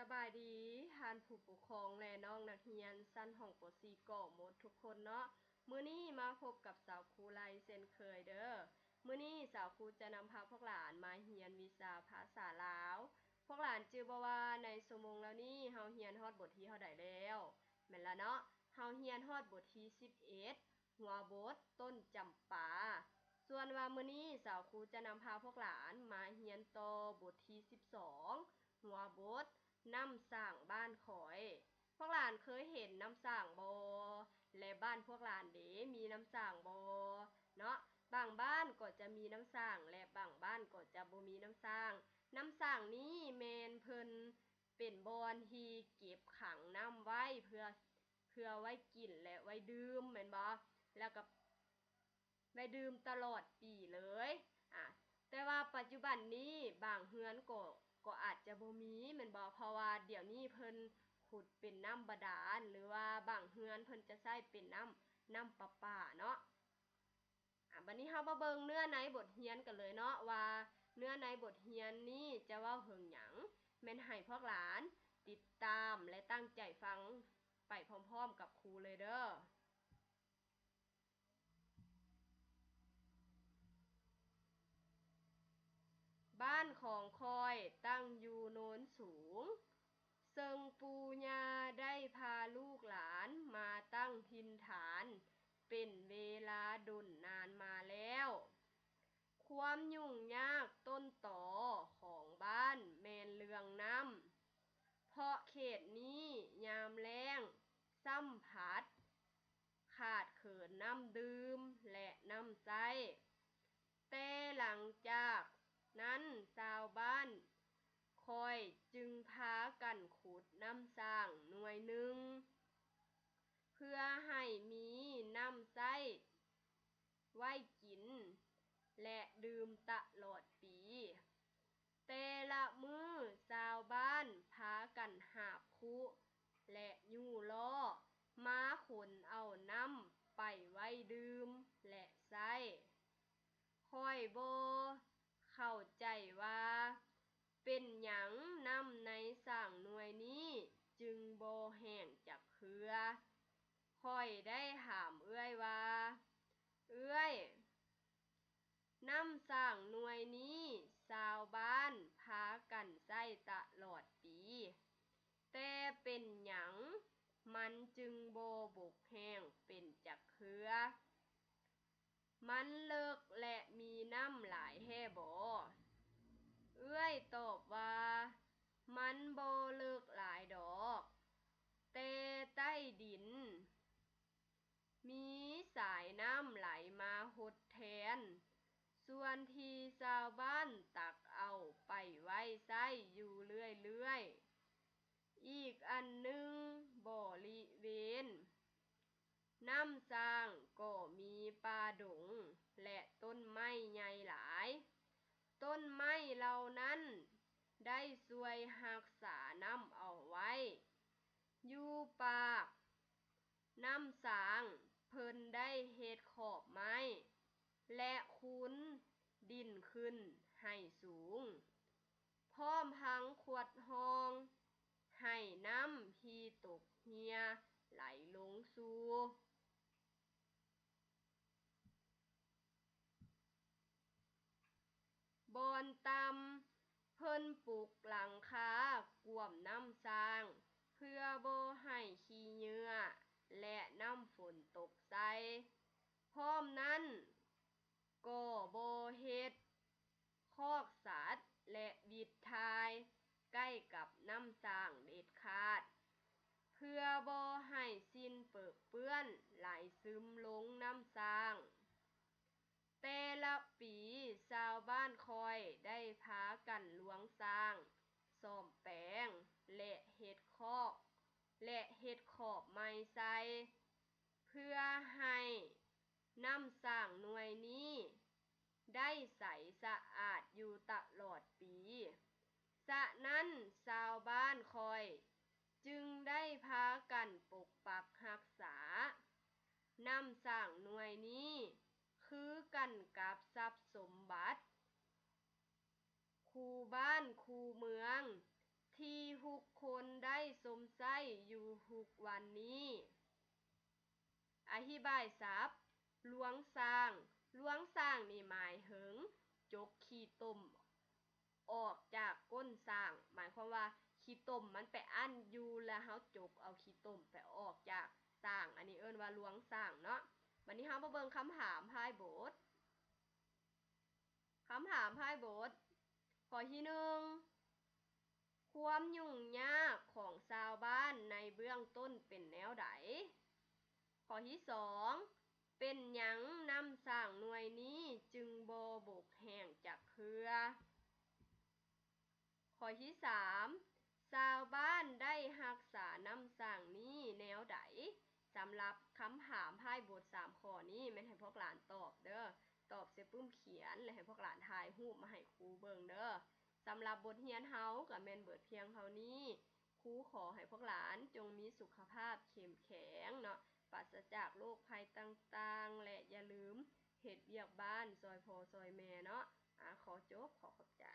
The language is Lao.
ສະບາຍດີທ່ານຜູ້ປົກຄອງ ແລະ ນ້ອງນັກຮຽນຊັ້ນຫ້ອງ ປໍສີ່ ກໍໝົດທຸກຄົນເນາະ. ມື້ນີ້ມາພົບກັບສາວຄູໄລເຊັ່ນເຄີຍເດີ. ມື້ນີ້ສາວຄູຈະນຳພາພວກຫຼານມາຮຽນວິຊາພາສາລາວ. ພວກຫຼານຈື່ບໍ່ວ່າໃນຊົ່ວໂມງແລ້ວນີ້ເຮົາຮຽນຮອດບົດທີເທົ່າໃດແລ້ວ? ແມ່ນລະເນາະ, ເຮົາຮຽນຮອດບົດທີສິບເອັດ ຫົວບົດ ຕົ້ນຈຳປາ. ສ່ວນວ່າມື້ນີ້ສາວຄູຈະນຳພາພວກຫຼານມາຮຽນຕໍ່ບົດທີສິບສອງ ຫົວບົດ ນ້ຳສ້າງບ້ານຂ້ອຍ. ພວກຫຼານເຄີຍເຫັນນ້ຳສ້າງບໍ່? ແລະ ບ້ານພວກຫຼານເດ ມີນ້ຳສ້າງບໍ່ເນາະ? ບາງບ້ານກໍຈະມີນ້ຳສ້າງ ແລະ ບາງບ້ານກໍຈະບໍ່ມີນ້ຳສ້າງ. ນ້ຳສ້າງນີ້ແມ່ນເພິ່ນເປັນບ່ອນທີ່ເກັບຂັງນ້ຳໄວ້ເພື່ອ ເພື່ອໄວ້ກິນ ແລະ ໄວ້ດື່ມແມ່ນບໍ່? ແລ້ວກໍໄວ້ດື່ມຕະຫຼອດປີເລີຍ. ອາ ແຕ່ວ່າປັດຈຸບັນນີ້ບາງເຮືອນກໍ ກໍອາດຈະບໍ່ມີແມ່ນບໍ່? ເພາະວ່າດຽວນີ້ເພິ່ນຂຸດເປັນນ້ຳບາດານ ຫຼືວ່າບາງເຮືອນເພິ່ນຈະໃຊ້ເປັນນ້ຳ ນ້ຳປະປາເນາະ. ອາ ບັດນີ້ເຮົາມາເບິ່ງເນື້ອໃນບົດຮຽນກັນເລີຍເນາະ ວ່າເນື້ອໃນບົດຮຽນນີ້ຈະເວົ້າເຖິງຫຍັງ. ແມ່ນໃຫ້ພວກຫຼານຕິດຕາມ ແລະ ຕັ້ງໃຈຟັງໄປພ້ອມໆກັບຄູເລີຍເດີ. ບ້ານຂອງຂ້ອຍຕັ້ງຢູ່ໂນນສູງ, ເຊິ່ງປູ່ຍ່າໄດ້ພາລູກຫຼານມາຕັ້ງຖິ່ນຖານເປັນເວລາດົນນານມາແລ້ວ. ຄວາມຫຍຸ້ງຍາກຕົ້ນຕໍຂອງບ້ານແມ່ນເລື່ອງນ້ຳ, ເພາະເຂດນີ້ຍາມແລ້ງຊ້ຳພັດ ຂາດເຂີນນ້ຳດື່ມ ແລະ ນ້ຳໃຊ້. ແຕ່ຫຼັງຈາກນັ້ນຊາວບ້ານຂ້ອຍຈຶ່ງພາກັນຂຸດນ້ຳສ້າງໜ່ວຍໜຶ່ງ ເພື່ອໃຫ້ມີນ້ຳໃຊ້ໄວ້ກິນ ແລະ ດື່ມຕະຫຼອດປີ. ແຕ່ລະມື້ຊາວບ້ານພາກັນຫາບຄຸ ແລະ ຍູ້ລໍ້ມາຂົນເອົານ້ຳໄປໄວ້ດື່ມ ແລະ ໃຊ້. ຂ້ອຍບໍ່ເຂົ້າໃຈວ່າເປັນຫຍັງນ້ຳໃນສ້າງໜ່ວຍນີ້ຈຶ່ງບໍ່ແຫ້ງຈັກເທື່ອ. ຂ້ອຍໄດ້ຖາມເອື້ອຍວ່າ, ເອື້ອຍ, ນ້ຳສ້າງໜ່ວຍນີ້ຊາວບ້ານພາກັນໃຊ້ຕະຫຼອດປີ, ແຕ່ເປັນຫຍັງມັນຈຶ່ງບໍ່ບົກແຫ້ງເປັນຈັກເທື່ອ? ມັນເລິກ ແລະ ມີນ້ຳຫຼາຍແທ້ບໍ? ເອື້ອຍຕອບວ່າ, ມັນບໍ່ເລິກຫຼາຍດອກ, ແຕ່ໃຕ້ດິນ ມີສາຍນ້ຳໄຫຼມາທົດແທນ ສ່ວນທີ່ຊາວບ້ານຕັກເອົາໄປໄວ້ໃຊ້ຢູ່ເລື້ອຍໆ. ອີກອັນໜຶ່ງ, ບໍລິເວນນ້ຳສ້າງກໍມີປ່າດົງ ແລະ ຕົ້ນໄມ້ໃຫຍ່ຫຼາຍ. ຕົ້ນໄມ້ເຫຼົ່ານັ້ນໄດ້ຊ່ວຍຮັກສານ້ຳເອົາໄວ້. ຢູ່ປາກ ນ້ຳສ້າງເພິ່ນໄດ້ເຮັດຂອບໄມ້ ແລະ ຄູນດິນຂຶ້ນໃຫ້ສູງ, ພ້ອມທັງຂວດຮ່ອງໃຫ້ນ້ຳທີ່ຕົກເຮ່ຍໄຫຼລົງສູ່ບ່ອນຕ່ຳ. ເພິ່ນປຸກຫຼັງຄາກວມນ້ຳສ້າງ ເພື່ອບໍ່ໃຫ້ຂີ້ເຫຍື້ອ ແລະ ນ້ຳຝົນຕົກໃສ່. ພ້ອມນັ້ນກໍບໍ່ເຮັດຄອກສັດ ແລະ ວິດຖ່າຍໃກ້ກັບນ້ຳສ້າງເດັດຂາດ ເພື່ອບໍ່ໃຫ້ສິ່ງເປິເປື້ອນໄຫຼຊຶມລົງນ້ຳສ້າງ. ແຕ່ລະປີຊາວບ້ານຂ້ອຍໄດ້ພາກັນລວງສ້າງ, ສ້ອມແປງ ແລະ ເຮັດຄອກ ແລະ ເຮັດຂອບໃໝ່ໃສ່ ເພື່ອໃຫ້ນ້ຳສ້າງໜ່ວຍນີ້ໄດ້ໃສສະອາດຢູ່ຕະຫຼອດປີ. ສະນັ້ນຊາວບ້ານຂ້ອຍຈຶ່ງໄດ້ພາກັນປົກປັກຮັກສານ້ຳສ້າງໜ່ວຍນີ້ຄືກັນກັບຊັບສົມບັດ ຄູ່ບ້ານຄູ່ເມືອງ ທີ່ທຸກຄົນໄດ້ຊົມໃຊ້ຢູ່ທຸກວັນນີ້. ອະທິບາຍສັບ ລວງຊ້າງ. ລວງຊ້າງນີ້ໝາຍເຖິງຈົກຂີ້ຕົມອອກຈາກກົ້ນຊ້າງ, ໝາຍຄວາມວ່າຂີ້ຕົມມັນໄປອັ້ນຢູ່ ແລ້ວເຮົາຈົກເອົາຂີ້ຕົມໄປອອກຈາກຊ້າງ, ອັນນີ້ເອີ້ນວ່າລວງຊ້າງເນາະ. ບັດນີ້ເຮົາມາເບິ່ງຄຳຖາມທ້າຍບົດ. ຄຳຖາມທ້າຍບົດ. ຂໍ້ທີໜຶ່ງ ຄວາມຫຍຸ້ງຍາກຂອງຊາວບ້ານໃນເບື້ອງຕົ້ນເປັນແນວໃດ? ຂໍ້ທີສອງ ເປັນຫຍັງນ້ຳຊ້າງໜ່ວຍນີ້ຈຶ່ງບໍ່ບົກແຫ້ງຈັກເທື່ອ? ຂໍ້ທີສາມ ຊາວບ້ານໄດ້ຮັກສານ້ຳຊ້າງນີ້ແນວໃດ? ສຳລັບຄຳຖາມທ້າຍບົດສາມຂໍ້ນີ້ ແມ່ນໃຫ້ພວກຫຼານຕອບເດີ້, ຕອບໃສ່ປຶ້ມຂຽນ ແລະ ໃຫ້ພວກຫຼານຖ່າຍຮູບມາໃຫ້ຄູເບິ່ງເດີ້. ສຳລັບບົດຮຽນເຮົາກໍແມ່ນເບິດພຽງເທົ່ານີ້. ຄູຂໍໃຫ້ພວກຫຼານຈົ່ງມີສຸຂະພາບເຂັ້ມແຂງເນາະ, ປາສະຈາກໂລກໄພຕ່າງໆ ແລະ ຢ່າລືມເຮັດວຽກບ້ານຊ່ອຍພໍ່ຊ່ອຍແມ່ເນາະ. ອາ ຂໍຈົບ, ຂໍຂອບໃຈ.